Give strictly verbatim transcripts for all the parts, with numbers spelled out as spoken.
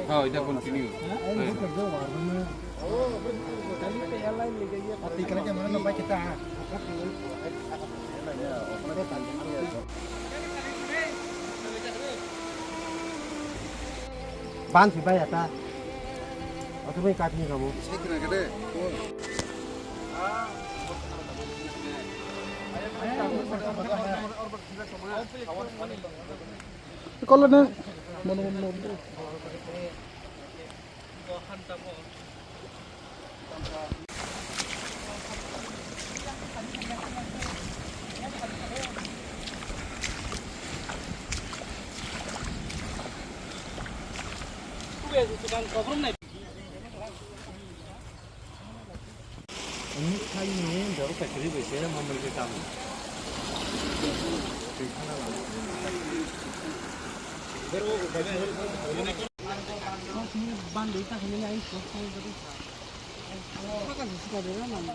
হ্যাঁ, এটা continue. Ban si bai ata. Oto bai kati ni kamu. Kalau na, mana mana.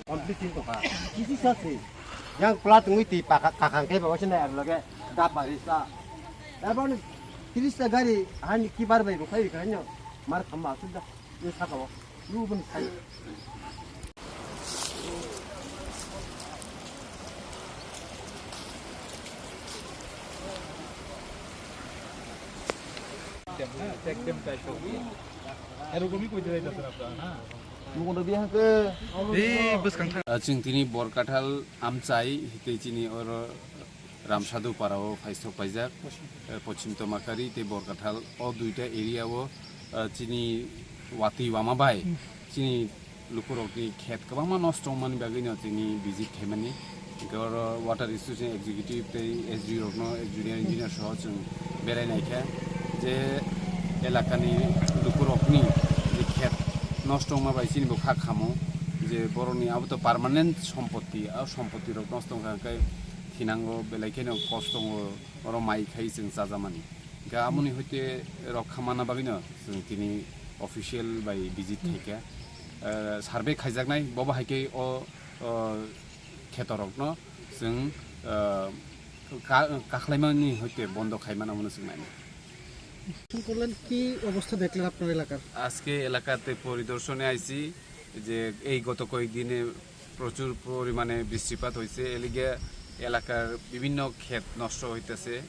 Complete tongkha. Kisi sasi. Yang plat ngui ti paka kakang ke bawa sini air lagi dap baris ta. Abang tiris ta gari hani kibar bai bukai kan yo. Mar khamba sudah. Ini saka wo. Lu ben sai. এরকমই কইতে যাইতেছেন আপনারা, হ্যাঁ? এই বুঝখান থাক। Ah, chwng tini Borkathal amchai, hitei chini oro Ramsadhu para o phaisok paijak, eh, Pochim Tomakari tei Borkathal o duita area o, ah, chini watwi wama bai, chini lukurokni khet kwbangma nosto wngmani bagwino chini visit khaimani. Hwnkhe oro water resource executive tei S D O rokno, junior engineer soho chwng berai naikha je elakani lukurokni je khet nosto wngma bai chini bo kha khamo je borokni abo to permanent sompotti, a sompotti rok nosto wngkha hwnkhe thinango belai kheno kosto wngo oro mai khai chwng chajamani. Hwnkhe amoni hoite rokha manna bagwino chwng tini official bai visit khaikha. Eh, survey khaijaknai, bobo hai khe o, o, khetorokno chwng, eh, ka-, kakhlaimani hoite bondo khaimano hwnwi chwng nainai. করলেন, কি অবস্থা দেখলেন আপনার এলাকার? আজকে এলাকাতে পরিদর্শনে আইছি যে এই গত কয়েকদিনে প্রচুর পরিমাণে বৃষ্টিপাত হয়েছে, এলিগে এলাকার বিভিন্ন ক্ষেত নষ্ট হইতেছে। এ,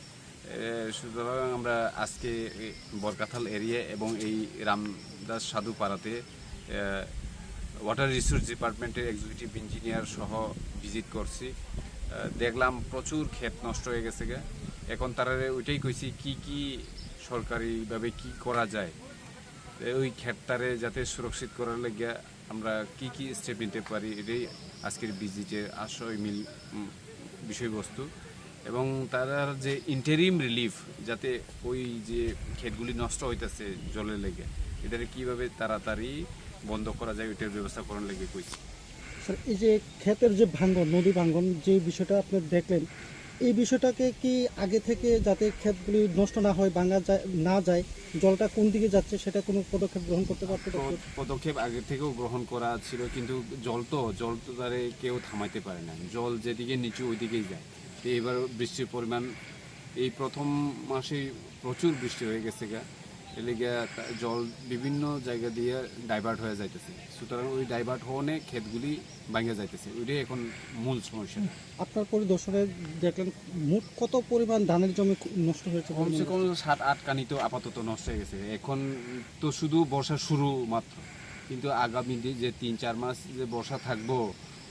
সুতরাং আমরা আজকে এই বরকাথাল এরিয়া এবং এই রামদাস সাধু পাড়াতে, এ, ওয়াটার রিসোর্স ডিপার্টমেন্টের এক্সিকিউটিভ ইঞ্জিনিয়ার সহ ভিজিট করছি। এ, দেখলাম প্রচুর ক্ষেত নষ্ট হয়ে গেছে গা। এখন তারারে ওইটাই কইছি কি কি সরকারিভাবে কি করা যায়, এ, ওই ক্ষেতটারে যাতে সুরক্ষিত করার লাগিয়া আমরা কি কি স্টেপ নিতে পারি, এটাই আজকের ভিজিটের আশয় মিল, উম, বিষয়বস্তু। এবং তারা যে ইন্টারিম রিলিফ, যাতে ওই যে ক্ষেতগুলি নষ্ট হইতাছে জলের লেগে, এটারে কিভাবে তাড়াতাড়ি বন্ধ করা যায়, ওইটার ব্যবস্থা করার লেগে কইছি। স্যার, এই যে ক্ষেতের যে ভাঙ্গন, নদী ভাঙ্গন, যে বিষয়টা আপনি দেখলেন, এই বিষয়টাকে কি আগে থেকে যাতে ক্ষেতগুলি নষ্ট না হয়, ভাঙা যায়, না যায়, জলটা কোন দিকে যাচ্ছে, সেটা কোনো পদক্ষেপ গ্রহণ করতে পারতো? পদ-, পদক্ষেপ আগে থেকেও গ্রহণ করা ছিল, কিন্তু জল তো, জল তো তারে কেউ থামাইতে পারে না। জল যেদিকে নিচু, ওইদিকেই যায়। তো এবার বৃষ্টির পরিমাণ এই প্রথম মাসেই প্রচুর বৃষ্টি হয়ে গেছে গা। এর লিগে তা-, জল বিভিন্ন জায়গা দিয়ে ডাইভার্ট হয়ে যাইতেছে। সুতরাং ওই ডাইভার্ট হওয়ানে ক্ষেতগুলি ভাঙে যাইতেছে, ওইটাই এখন মূল সমস্যা। আপনার পরিদর্শনে দেখলেন মোট কত পরিমাণ ধানের জমি খু-, নষ্ট হয়েছে বলে কমসে মনে কম হচ্ছে? সাত আট কানি তো আপাতত নষ্ট হয়ে গেছে। এখন তো শুধু বর্ষা শুরু মাত্র, কিন্তু আগামী দি-, যে তিন চার মাস যে বর্ষা থাকবো,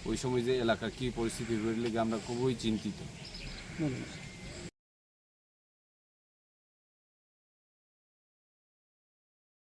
ওই সময় যে এলাকার কি পরিস্থিতি হবে, এর লেগে আমরা খুবই চিন্তিত। ধন্যবাদ।